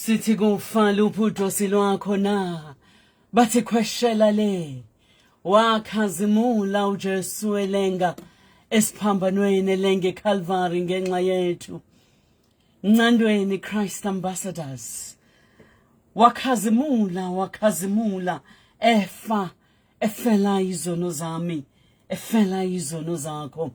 Sithi kufa luphi udosi lwakho na? Bathi khweshela le. Wakhazimula uJesu elenga esiphambanweni elenga eCalvary ngenxa yethu. Ncandweni Christ Ambassadors. Wakhazimula, wakhazimula efa efela izono zami, efela izono zakho.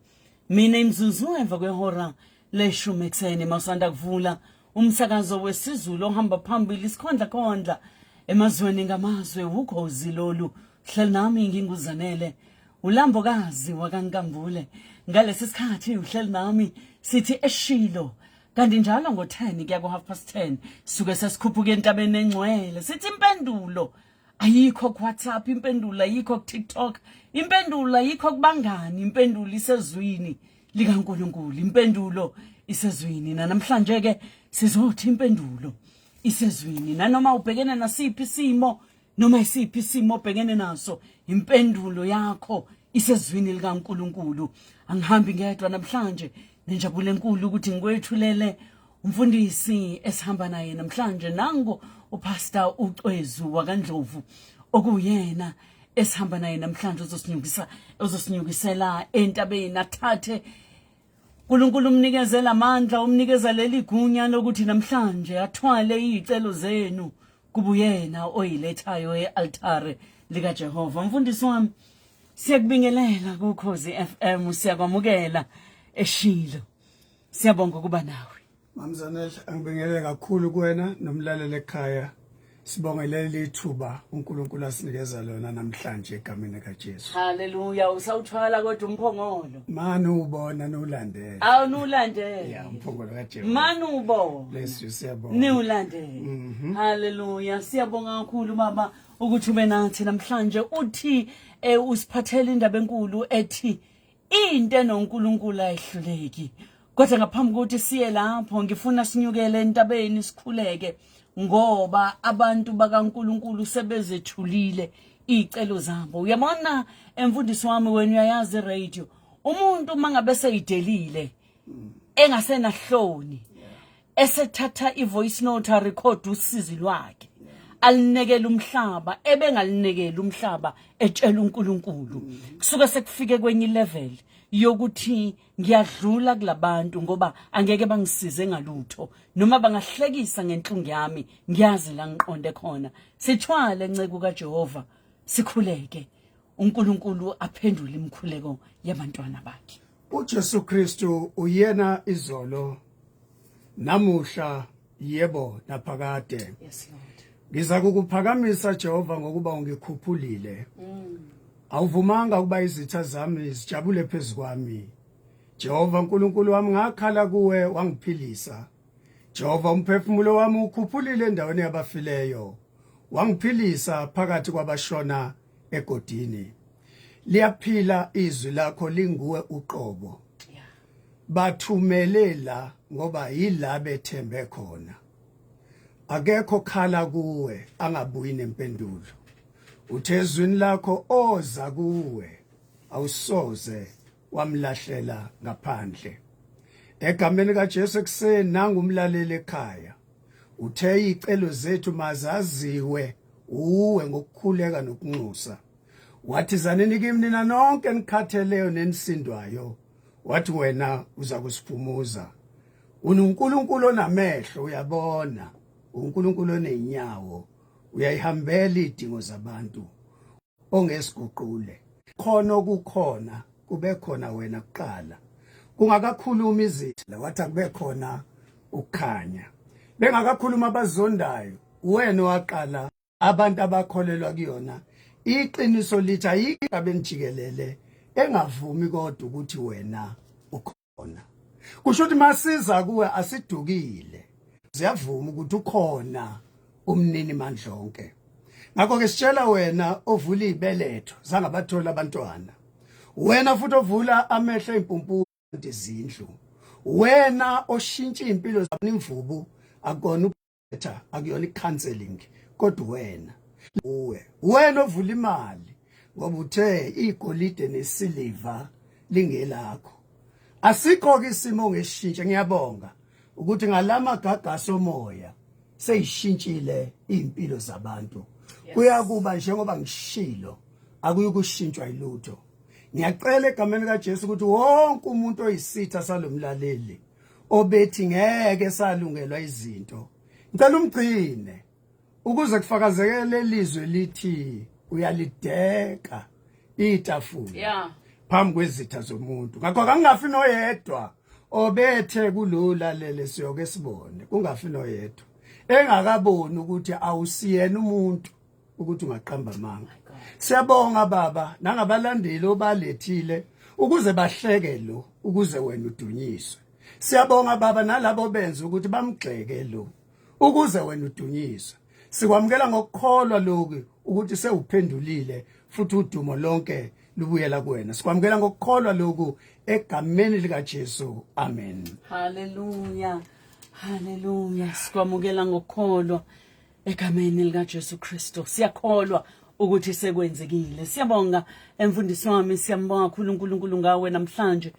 Mina imzuzu emva kwehora leshumi ekuseni masanda kuvula umsakazo wesiZulu ohamba phambili isikhondla khondla emazweni ngamazwe ukhozi lolu hleli nami nginguzanele ulambokazi wakaNkambule ngalesi sikhathi uhleli nami sithi eshilo kanti njalo ngo-10 kuya ku-half past 10 suke sesikhuphuka entabeni engcwele sithi impendulo ayikho ku-WhatsApp, impendulo ayikho ku-TikTok, impendulo ayikho kubangani, impendulo isezwini likaNkulunkulu, impendulo isezwini. Namhlanje ke sizothi impendulo isezwini, nanoma ubhekene nasiphi isimo, noma isiphi isimo obhekene naso, impendulo yakho isezwini likaNkulunkulu. Angihambi ngedwa namhlanje, nenjabulo enkulu ukuthi ngikwethulele umfundisi esihamba naye namhlanje, nangu uPastor uCwezu wakaNdlovu okuyena esihamba naye namhlanje, ozosinyukisa, ozosinyukisela entabeni, athathe uNkulunkulu umnikezela amandla, umnikeza leli gunya lokuthi namhlanje athwale izicelo zenu kubuyena oyilethayo e-altare likaJehova. Mfundisi wami, siyakubingelela kuKhozi FM, siyakwamukela eshilo. Siyabonga ukuba nawe. Mamzanele, angibingelele kakhulu kuwena nomlaleli ekhaya. Sibonge leli thuba uNkulunkulu asinikeza lona namhlanje egameni kaJesu. Haleluya, usawuthwala kodwa umphongolo. Mani ubona nulandela. Awunulandela. Yeah, umphongolo kaJehova. Mani ubona. Bless you, siyabonga. Niwulandele. Haleluya, siyabonga kakhulu baba ukuthi ube nathi namhlanje. Uthi usiphathele indaba enkulu ethi into enoNkulunkulu ayihluleki. Kodwa ngaphambi kokuthi siye lapho, ngifuna sinyukele entabeni sikhuleke, ngoba abantu bakaNkulunkulu sebezethulile iy'celo zabo. Uyabona emfundisi wami, wena uyayazi iradio, umuntu uma ngabe seyidelile engasenahloni esethatha i-voice note arekhode usizi lwakhe alinekele umhlaba ebengalinekeli umhlaba etshela uNkulunkulu, kusuke sekufike kwenye level yokuthi ngiyadlula kulabantu ngoba angeke bangisize ngalutho noma bangahlekisa ngenhlungu yami, ngiyazi la ngiqonde khona. Sithwale nceku kaJehova, sikhuleke uNkulunkulu aphendule imikhuleko yabantwana bakhe. UJesu Kristu uyena izolo, namuhla, yebo naphakade. Yes Lord. Ngiza kukuphakamisa Jehova ngokuba ungikhuphulile. Awuvumanga ukuba izitha zami zijabule phezu kwami. Jehova uNkulunkulu wami, ngakhala kuwe wangiphilisa. Jehova, umphefumulo wami ukhuphulile endaweni yabafileyo. Wangiphilisa phakathi kwabashona egodini. Liyaphila izwi lakho, linguwe uqobo. Bathumele la ngoba yila bethembe khona. Akekho khala kuwe angabuyi nempendulo. Uthe ezwini lakho oza kuwe awusoze wamlahlela ngaphandle. Egameni kaJesu ekuseni nangu umlaleli ekhaya. Uthe izicelo zethu mazaziwe uwe ngokukhuleka nokunxusa. Wathi zanini kimi nina nonke enikhatheleyo nenisindwayo. Wathi wena uza kusiphumuza. UnguNkulunkulu onamehlo uyabona, uNkulunkulu onenyawo uyayihambela idingo zabantu ongesiguqule. Khona okukhona kube khona wena kuqala. Kungakakhuluma izitha wathi akube khona ukukhanya. Bengakakhuluma abazondayo wena waqala abantu abakholelwa kuyona. Iqiniso lithi ayikho abenijikelele engavumi kodwa ukuthi wena ukhona. Kusho ukuthi masiza kuwe asidukile, ziyavuma ukuthi ukhona umnini mandlonke. Ngakho ke sitshela wena ovula ibeletho zangabathola abantwana, wena futhi ovula amehlo empumpu izindlu, wena oshintsha impilo zabanimvubu, akona ukuthetha, akuyona icounseling, kodwa wena uwe wena ovula imali ngoba uthe igolide nesiliva lingelakho. Asikho ke isimo ngeshintshe. Ngiyabonga ukuthi ngalama gagasi omoya Seyishintshile impilo zabantu. Kuyakuba njengoba ngishilo, akuyukushintshwa ilutho. Ngiyacela egameni kaJesu ukuthi wonke umuntu oyisitha salomlaleli obethi ngeke salungelwa izinto, ngicela umgcine ukuze kufakazeke lelizwe lithi uyalideka itafula phambi kwezitha zomuntu. Ngakho akangafi noyedwa obethe kulula lele, siyoke sibone kungafi noyedwa engakaboni ukuthi awusiyena umuntu ukuthi ungaqamba amanga. Siyabonga baba nangabalandeli obalethile ukuze bahleke lo, ukuze wena udunyiswe. Siyabonga baba nalabo benza ukuthi bamgxeke lo, ukuze wena udunyiswe. Sikwamukela ngokukholwa lokhu ukuthi sewuphendulile futhi udumo lonke lubuyela kuwena. Sikwamukela ngokukholwa lokhu egameni likaJesu, amen. Haleluya, haleluya. Sikwamukela ngokukholwa egameni likaJesu Kristu. Siyakholwa ukuthi sekwenzekile. Siyabonga emfundisi wami, siyambonga kakhulu uNkulunkulu ngawe namhlanje.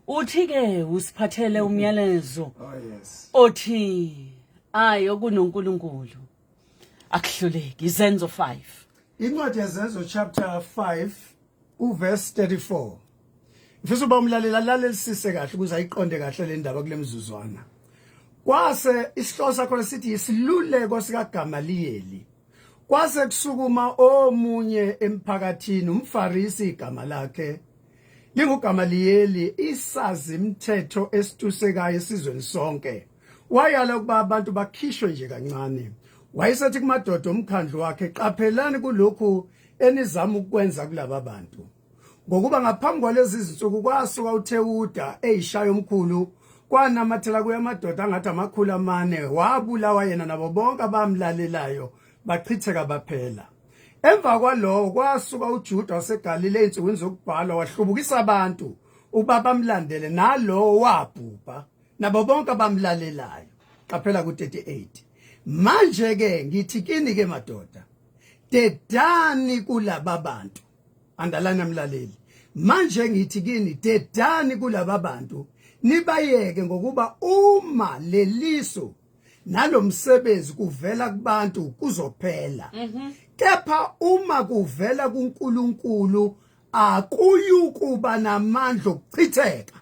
Uthi ke usiphathele umyalezo Oh yes. othi ayi okunoNkulunkulu akuhluleki. Izenzo 5. Incwadi yeZenzo chapter 5 uverse 34. Ngifisa uba umlaleli alalelisise kahle ukuze ayiqonde kahle le ndaba kule mzuzwana. Kwase isihloko sakho sithi isiluleko sikaGamaliyeli. Kwase kusukuma omunye emphakathini, umFarisi igama lakhe linguGamaliyeli, isazi imthetho esitusekayo esizweni sonke. Wayala ukuba abantu bakhishwe nje kancane. Wayesethi kumadoda omkhandlu wakhe, qaphelani kulokhu enizama ukukwenza kulaba bantu. Ngokuba ngaphambi kwalezi zinsuku kwasuka uThewuda eyishaya omkhulu, kwanamathela kuye amadoda angathi 400, wabulawa yena nabo bonke abamlalelayo, bachitheka baphela. Emva kwalowo kwasuka uJuda waseGalile ezinsukwini zokubhalwa, wahlubukisa abantu ukuba bamlandele, nalowo wabhubha nabo bonke abamlalelayo. Qaphela ku-38. Manje ke ngithi kini ke madoda, dedani kulaba bantu. Andalana mlaleli, manje ngithi kini, dedani kulaba bantu, nibayeke, ngokuba uma leliso nalomsebenzi kuvela kubantu kuzophela, kepha uma kuvela kuNkulunkulu akuyukuba namandla okuchitheka.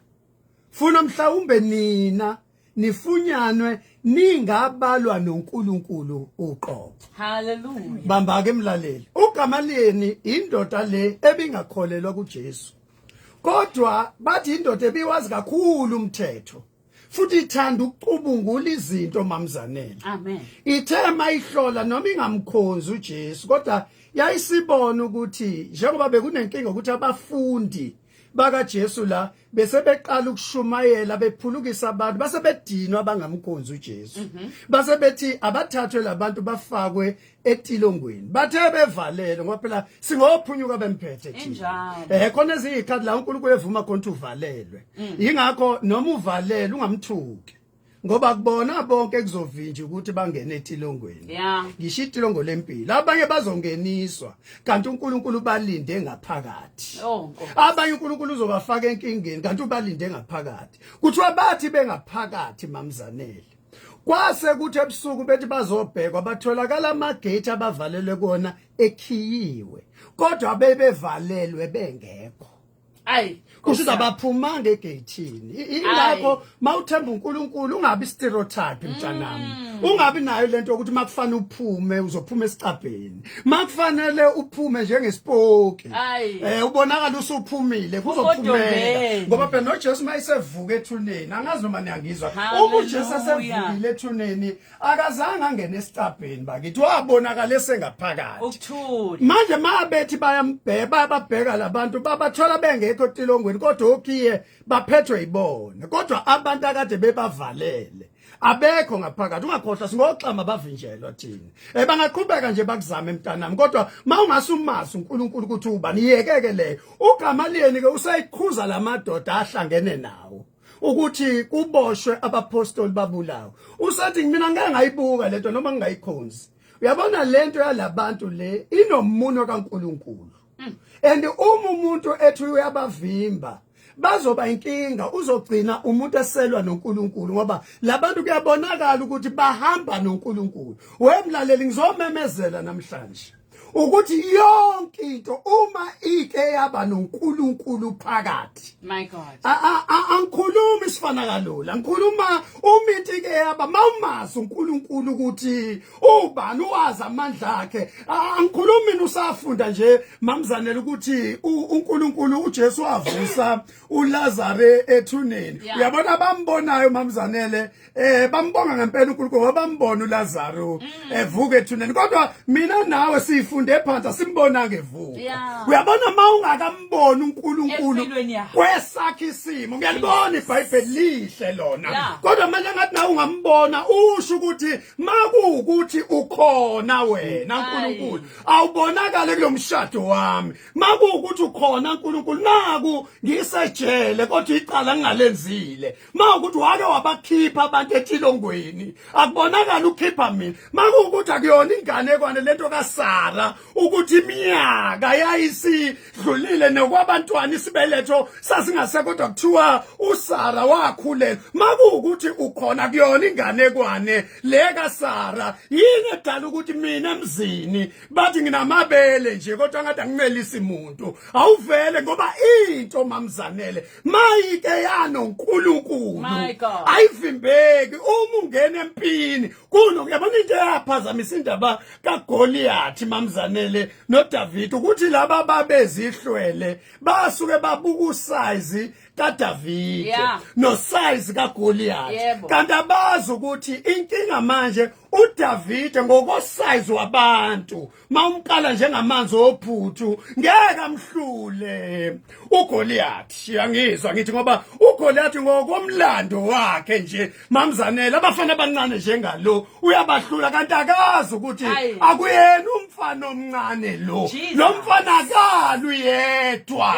Funa mhlawumbe nina nifunyanwe ningabalwa noNkulunkulu uqobo. Hallelujah. Bamba ke mlaleli, uGamaliyeni indoda le ebingakholelwa kuJesu, kodwa bathi indoda ebiwazi kakhulu umthetho futhi ithanda ukucubungula izinto, mamzanele. Amen. Ithe mayihlola noma ingamkhonzi uJesu, kodwa yayisibona ukuthi njengoba bekunenkinga ukuthi abafundi bakaJesu la bese beqala ukushumayela bephulukisa abantu, base bedinwa bangamkhonzi uJesu, base bethi abathathwe labantu bafakwe etilongweni, bathe bevalele, ngoba phela singophunyuka bemphethe thina. Khona ezinye izikhathi la uNkulunkulu evuma khona ukuthi uvalelwe, ingakho noma uvalele ungamthuki, ngoba kubona bonke kuzovinja ukuthi bangene etilongweni. Ngisho itilongo lempilo, abanye bazongeniswa kanti uNkulunkulu balinde ngaphakathi. Oh Nkosi. Abanye uNkulunkulu uzobafaka enkingeni kanti ubalinde ngaphakathi. Kuthiwa bathi bengaphakathi, mamzanele, kwase kuthi ebusuku bethi bazobhekwa, batholakala amagate abavalelwe kona ekhiyiwe, kodwa bebevalelwe bengekho. Ayi. Kusho ukuthi abaphumanga egeyithini. Ingakho mawuthemba uNkulunkulu ungabi stereotype mntanami, ungabi nayo lento yokuthi makufanele uphume uzophuma esicabheni, makufanele uphume njengesipoki, ubonakala usuphumile, kuzophumeka. Odongeni. Ngoba phela noJesu mayisevuka ethuneni, angazi noma niyangizwa, uma uJesu esevukile ethuneni akazange angene esicabheni bakithi, wabonakala esengaphakathi. Ukuthula. Manje mabethi bayambheka, bayababheka labantu, babathola bengekho etilongweni, kodwa okhiye baphethwe yibona, kodwa abantu akade bebavalele abekho ngaphakathi. Ungakhohlwa singoxama bavinjelwa thina. Bangaqhubeka nje bakuzame mntanami, kodwa mawungasumazi uNkulunkulu ukuthi ubani, yekeke leyo. uGamaliyeni ke usayikhuza lamadoda ahlangene nawo ukuthi kuboshwe abapostoli babulawe. Usathi mina ngeke ngayibuka lento noma ngingayikhonzi. Uyabona lento yalabantu le inomuno kaNkuluNkulu, and uma umuntu ethi uyabavimba. bazoba inkinga. Uzogcina umuntu eselwa noNkulunkulu, ngoba labantu kuyabonakala ukuthi bahamba noNkulunkulu. Wemlaleli, ngizomemezela namhlanje ukuthi yonke into uma ike yaba noNkulunkulu phakathi, My God. Angikhulumi sifana kalula, ngikhuluma uma into ike yaba, mawumazi uNkulunkulu ukuthi ubani, uwazi amandla akhe. Angikhulumi mina usafunda nje, mamzanele, ukuthi uNkulunkulu uJesu wavusa uLazare ethuneni. Uyabona, bambonayo, mamzanele, bambonga ngempela uNkulunkulu ngoba bambona uLazaro evuka ethuneni, kodwa mina nawe sifunde phansi, asimbonanga evuka. Uyabona, mawungakamboni uNkulunkulu Empilweni yakho. Kwesakhe isimo, ngiyalibona iBhayibheli lihle lona, kodwa manje ngathi nawe ungambona, usho ukuthi makuwukuthi ukhona wena uNkulunkulu, awubonakale kulomshado wami. Makuwukuthi ukhona uNkulunkulu, naku ngisejele kodwa icala ngingalenzile. Mawukuthi wake wabakhipha abantu etilongweni, akubonakala ukhipha mina. Makuwukuthi akuyona inganekwane lento kaSara, ukuthi iminyaka yayisidlulile nokwabantwana, isibeletho sasingase, kodwa kuthiwa uSara wakhulelwa. Makuwukuthi ukhona, kuyona inganekwane le kaSara, yini edala ukuthi mina emzini bathi nginamabele nje kodwa ngathi angimelisi muntu? Awuvele, ngoba into, mamzanele, mayike yanoNkulunkulu My God. ayivimbeki. Uma ungena empini kuno, uyabona, into eyaphazamisa indaba kaGoliath, mamzanele, noDavid, ukuthi laba babezihlwele basuke babuka usize kaDavid nosize kaGoliath, kanti abazi ukuthi inkinga manje uDavid ngokosize wabantu, mawumkala njengamanzi ophuthu, ngeke amhlule uGoliath. Uyangizwa ngithi? Ngoba uGoliath ngokomlando wakhe nje, mamzanele, abafana abancane njengalo uyabahlula, kanti akazi ukuthi Ayi. akuyena umfana omncane lo. Jesus. Lo mfana akalu yedwa.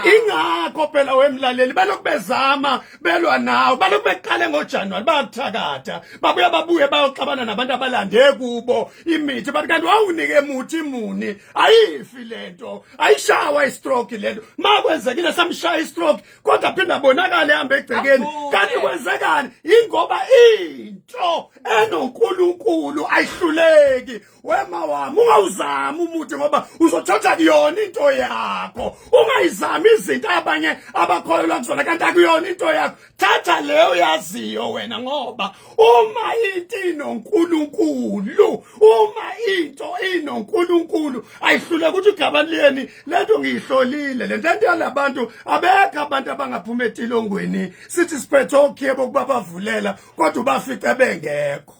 Ingakho phela, wemlaleli, balokhu bezama belwa nawo, balokhu beqale ngoJanuwari bayakuthakatha, babuya babuye bayoxabana nabantu abalande kubo imithi, bathi kanti wawunike muthi muni? Ayifi lento, ayishawa istroke lento. Makwenzekile samshaya istroke, kodwa phinde abonakale ehamba egcekeni. Avuke. Kanti kwenzekani? Ingoba into enoNkulunkulu ayihluleki. Wema wami, ungawuzami umuthi ngoba uzothatha kuyona into yakho. Ungayizami izinto abanye abakholelwa kuzona, kanti akuyona into yakho. Thatha leyo yaziyo wena, ngoba uma into inoNkulunkulu, uma into inoNkulunkulu ayihluleka. Ukuthi uGabaliyeni lento ngiyihlolile lento, lento yalabantu abekho abantu abangaphuma etilongweni, sithi siphethe okhiye bokuba bavulela, kodwa ubafice bengekho.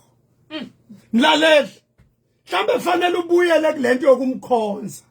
Mlaleli, mhlambe fanele ubuyele kulento yokumkhonza.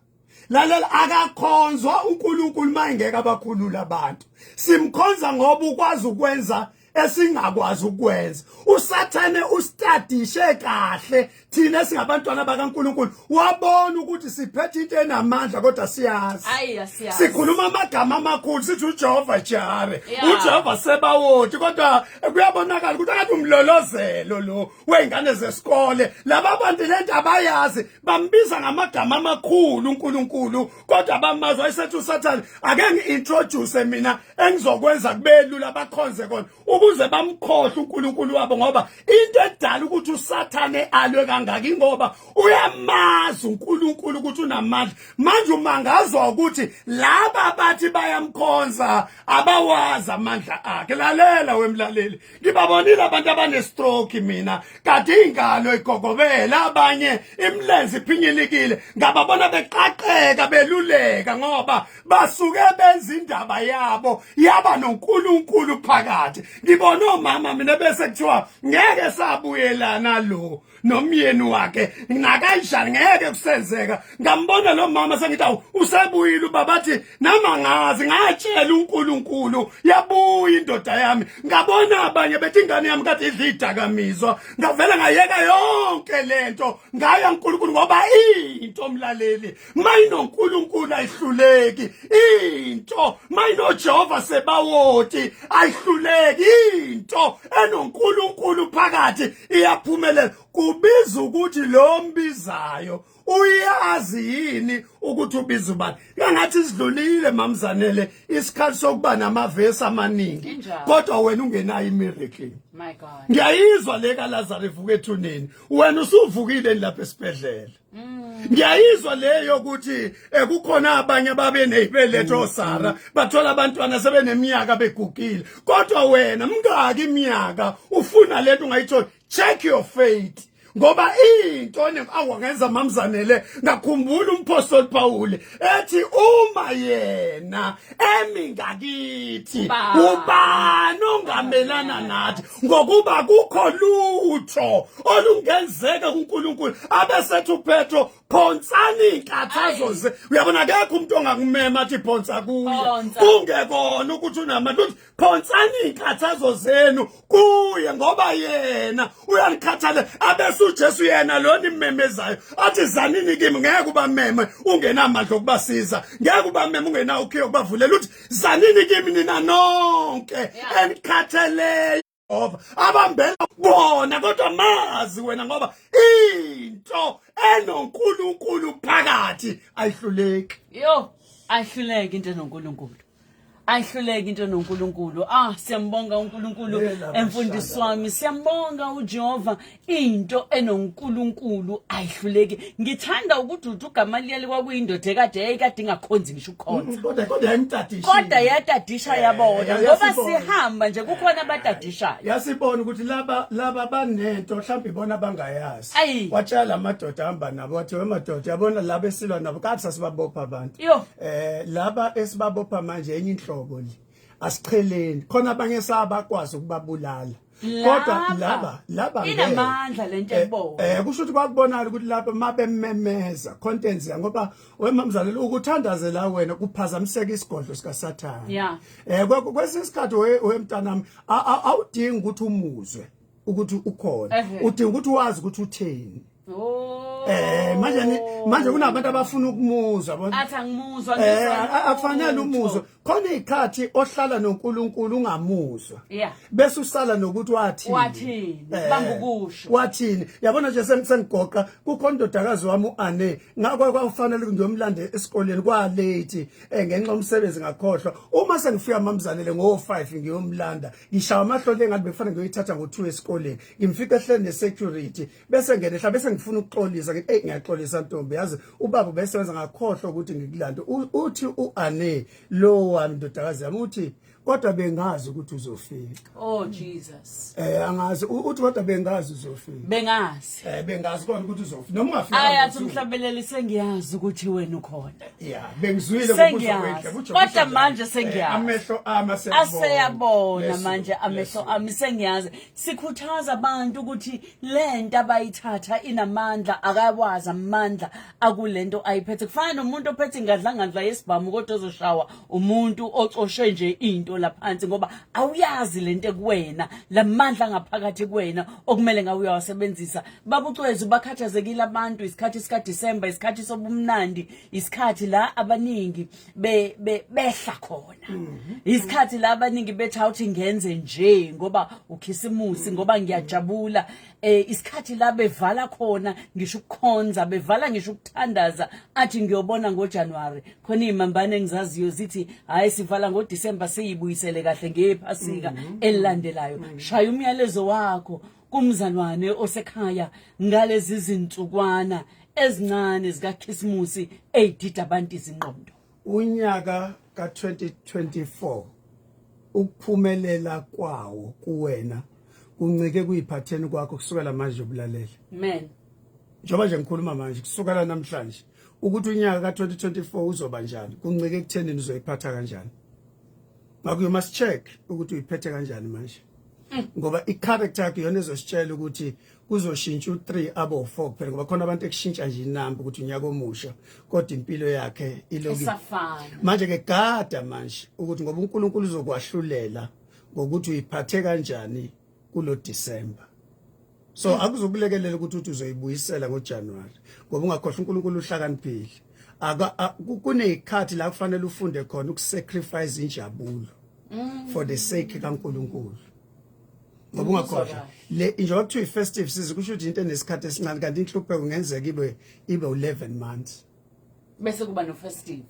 Lalela, akakhonzwa uNkulunkulu mayengeke abakhulula abantu. Simkhonza ngoba ukwazi ukwenza esingakwazi ukwenza. USathane ustadishe kahle thina singabantwana bakaNkulunkulu, wabona ukuthi siphethe into enamandla, kodwa siyazi Ayi, asiyazi. sikhuluma amagama amakhulu, sithi uJehova Jare, uJehova Sebawoti, kodwa kuyabonakala ukuthi akathi umlolozelo lo wey'ngane zesikole. Laba bantu lento abayazi, bambiza ngamagama amakhulu uNkulunkulu, kodwa bamazi. Wayesethi uSathane, ake ngi-introduce mina engizokwenza kubelula bakhonze kona ukuze bamkhohle uNkulunkulu wabo. Ngoba into edala ukuthi uSathane alwe kangaka, ingoba uyamazi uNkulunkulu ukuthi unamandla. Manje umangazwa ukuthi laba bathi bayamkhonza abawazi amandla akhe. Lalela, wemlaleli, ngibabonile abantu abanestroke mina, kade ingalo igogobela, abanye imilenze iphinyilikile, ngababona beqaqeka beluleka, ngoba basuke benza indaba yabo yaba noNkulunkulu phakathi. Ngibona omama mina bese kuthiwa ngeke sabuyelana lo nomyeni wakhe nakanjani, ngeke kusenzeka. Ngambona lo mama, sengithi awu, usebuyile ubaba, athi nama ngazi ngatshela uNkulunkulu, yabuya indoda yami. Ngabona abanye bethi ingane yami kade idla idakamizwa, ngavele ngayeka yonke lento, ngaya uNkulunkulu. Ngoba into, mlaleli, mayinoNkulunkulu ayihluleki. Into mayinoJehova Sebawoti ayihluleki. Into enoNkulunkulu phakathi iyaphumelela. Kubiza ukuthi lo mbizayo uyazi yini ukuthi ubiza ubani. Kangathi sidlulile, mamzanele, isikhathi sokuba namavesi amaningi kodwa wena ungenayo imiracle. My God. Ngiyayizwa le kaLazarus evuka ethuneni, wena usuvukile lapha esibhedlela. Ngiyayizwa leyo ukuthi kukhona abanye ababe nezibeletho oSara bathola abantwana sebeneminyaka begugile, kodwa wena mngaki iminyaka ufuna lento ungayitholi. Check your faith, ngoba into awangenza, mamzanele, ngakhumbula umpostoli Paul ethi uma yena emi ngakithi, ubani ongamelana nathi? Ngokuba kukho lutho olungenzeka kuNkulunkulu. Abesethi uPetro, phonsani inkathazo ze. Uyabona, akekho umuntu ongakumema athi phonsa kuye kungekona ukuthi unamandla. Uthi phonsani inkathazo zenu kuye ngoba yena uyanikhathalela. Abese uJesu yena lo nimemezayo athi zanini kimi. Ngeke ubameme ungenamandla okubasiza, ngeke ubameme ungenawo ukhiye okubavulela. Uthi zanini kimi nina nonke enikhatheleyo abambela bona, kodwa mazi wena, ngoba into enoNkulunkulu phakathi ayihluleki. Yo, ayihluleki into enoNkulunkulu, ayihluleki into noNkulunkulu. Ah, siyambonga uNkulunkulu emfundisi wami, siyambonga uJehova. Into enoNkulunkulu ayihluleki. Ngithanda ukuthi uthi uGamaliyeli kwakuyindoda ekade yayikade ingakhonzi ngisho ukukhonza. Kodwa yayimtadisha. Kodwa yatadisha, yabona, ngoba sihamba nje kukhona abatadishayo. Yasibona ukuthi laba banento mhlawumbe ibona bangayazi. Watshela amadoda ahamba nabo, wathi, "Wemadoda, yabona laba esilwa nabo, kathi sasibabopha abantu. Laba esibabopha manje enye inhlobo le, asicheleni khona abanye sabakwazi ukubabulala, kodwa laba inamandla lento ekubona." Kusho ukuthi kwakubonakala ukuthi lapha mabememeza contents ya, ngoba wemamzalelo ukuthandazela wena kuphazamiseka isigodlo sika Sathane. Kwesinye isikhathi, wemntanami, awudingi ukuthi umuzwe ukuthi ukhona, udinga ukuthi wazi ukuthi utheni. Oh. Manje kunabantu abafuna ukumuzwa, yabona. Athi angimuzwa. Akufanele umuzwe. Khona izikhathi ohlala noNkulunkulu ungamuzwa. Bese usala nokuthi wathini. Wathini? Bamba ukusho. Wathini? Yabona nje sengigoqa, kukhona indodakazi wami uAne, ngakho kwakufanele ngiyomlanda esikoleni, kwa late ngenxa yomsebenzi ngakhohlwa. Uma sengifika, mamzanele, ngo5 ngiyomlanda, ngishaya amahlole engathi bekufanele ngiyoyithatha ngo2 esikoleni. Ngimfika ehleli nesecurity, bese ngene hla, bese ngifuna ukuxolisa, ngithi, "Hey, ngiyaxolisa ntombi, yazi ubaba ubesebenza, ngakhohlwa ukuthi ngikulande." Uthi uAne lo wami, ndodakazi yami, uthi, "Kodwa bengazi ukuthi uzofika." Oh Jesus. Angazi, uthi kodwa bengazi uzofika. Bengazi. Bengazi kona ukuthi uzofika noma ungafika. Ayathi umhlabeleli, "Sengiyazi ukuthi wena ukhona." Yeah, bengizwile. Sengiyazi. Kodwa manje sengiyazi. Amehlo ami aseyabona. Aseyabona manje amehlo ami, sengiyazi. Sikhuthaza abantu ukuthi lento abayithatha inamandla, akawazi amandla akulento ayiphethe. Kufana nomuntu ophethe ingadlangandla yesibhamu kodwa ozoshawa umuntu ocoshe nje into laphansi, ngoba awuyazi lento ekuwena, lamandla ngaphakathi kuwena okumele ngawe uyawasebenzisa. Babucwezu, bakhathazekile abantu. Isikhathi sika December, isikhathi sobumnandi, isikhathi la abaningi be behla khona, isikhathi la abaningi bethi awuthi ngenze nje ngoba ukhisimusi, ngoba ngiyajabula. Isikhathi la bevala khona ngisho ukukhonza, bevala ngisho ukuthandaza, athi ngiyobona ngoJanuary. Khona izimambane engizaziyo zithi hayi, sivala ngoDecember, siyibuyisele kahle ngephasika elilandelayo. Shaya umyalezo wakho kumzalwane osekhaya ngalezi zinsukwana ezincane zikaKhisimusi eyidida abantu izingqondo. Unyaka ka-2024, ukuphumelela kwawo kuwena kuncike kuyiphatheni kwakho kusukela manje ubulalela. Amen. Njengoba nje ngikhuluma manje, kusukela namhlanje, ukuthi unyaka ka-2024 uzoba njani kuncike ekutheni uzoyiphatha kanjani. Ngakho you must check ukuthi uyiphethe kanjani manje, ngoba i-character yakho iyona ezositshela ukuthi kuzoshintsha u3 abo 4 kuphela, ngoba khona abantu ekushintsha nje inamba ukuthi unyaka omusha, kodwa impilo yakhe iloku isafana. Manje ke gada manje ukuthi ngoba uNkulunkulu uzokwahlulela ngokuthi uyiphathe kanjani kulo December. So akuzokulekelela ukuthi uthi uzoyibuyisela ngoJanuary, ngoba ungakhohlwa uNkulunkulu uhlakaniphile. Kunezikhathi la kufanele ufunde khona ukusacrifice injabulo for the sake kaNkulunkulu. Ngoba ungakhohlwa le, njengoba kuthiwa i-festive season, kusho ukuthi into enesikhathi esincane, kanti inhlupheko kungenzeka ibe u-11 months. Bese kuba no-festive.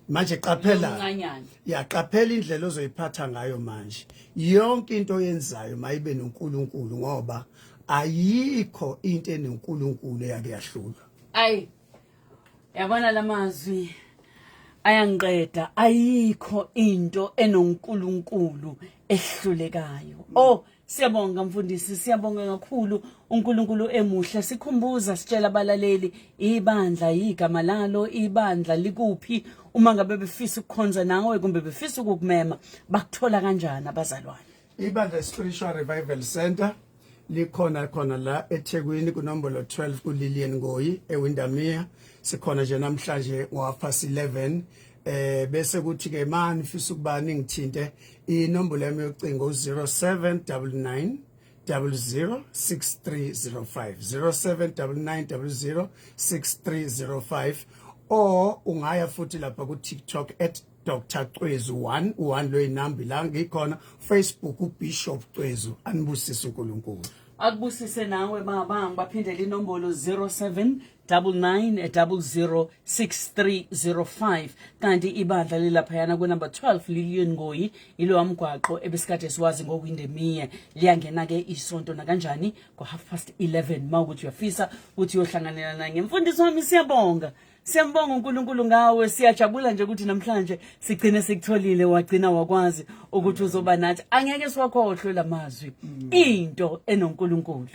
Manje qaphela. Omncanyana. Ya, qaphela indlela ozoyiphatha ngayo manje. Yonke into oyenzayo mayibe noNkulunkulu, ngoba ayikho into enoNkulunkulu eyake yahlulwa. Ayi, yabona lamazwi ayangiqeda. Ayikho into enoNkulunkulu ehlulekayo. Oh, siyabonga mfundisi, siyabonga kakhulu. UNkulunkulu emuhle, sikhumbuza, sitshela abalaleli ibandla, igama lalo ibandla likuphi, uma ngabe befisa ukukhonza nawe kumbe befisa ukukumema, bakuthola kanjani abazalwane? Ibandla Spiritual Revival Center likhona khona la eThekwini, kunombolo 12 kuLilian Ngoyi, eWindermere. Sikhona nje namhlanje ngo 11:30. Bese kuthi ke mani fisa ukuba ningithinte, inombolo yami yocingo 0799 006305, 0799 006305, or ungaya futhi lapha ku TikTok at Dr Cwezu 1 1, lo inamba la ngikhona, Facebook uBishop Cwezu. Anibusise uNkulunkulu. Akubusise nawe baba. Ngibaphindela inombolo, 07 99006305, kanti ibandla lilaphayana kunumber 12 Lilian Ngoyi, ilo mgwaqo ebesikade siwazi ngoWindermere. Liyangena ke isonto nakanjani ngo 11:30, mawukuthi uyafisa ukuthi uyohlanganela naye ngemfundiso wami. Siyabonga, siyambonga uNkulunkulu ngawe. Siyajabula nje ukuthi namhlanje sigcine sikutholile, wagcina wakwazi ukuthi uzoba nathi. Angeke siwakhohlwe lamazwi, into enoNkulunkulu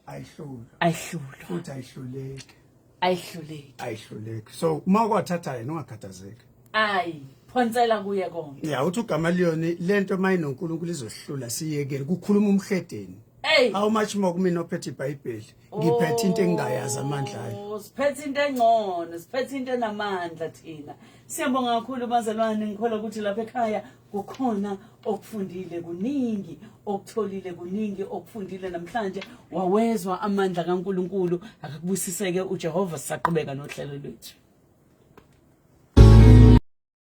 ayihlulwa. Ayihlulwa. Futhi ayihluleki. Ayihluleki. Ayihluleki. So uma kwathatha yena, ungakhathazeki. Ayi, phonsela kuye konke. Ya, uthi uGamaliyoni, lento mayinoNkulunkulu izohlula, siyekele kukhuluma umhedeni. Hey. How much more kumina ophethe iBhayibheli? Ngiphethe into engingayazi amandla ayo. Oh, siphethe into engcono, siphethe into enamandla thina. Siyabonga kakhulu bazalwane. Ngikholwa ukuthi lapha ekhaya kukhona okufundile, kuningi okutholile, kuningi okufundile namhlanje, wawezwa amandla kaNkuluNkulu. Akakubusiseke uJehova, sisaqhubeka nohlelo lwethu.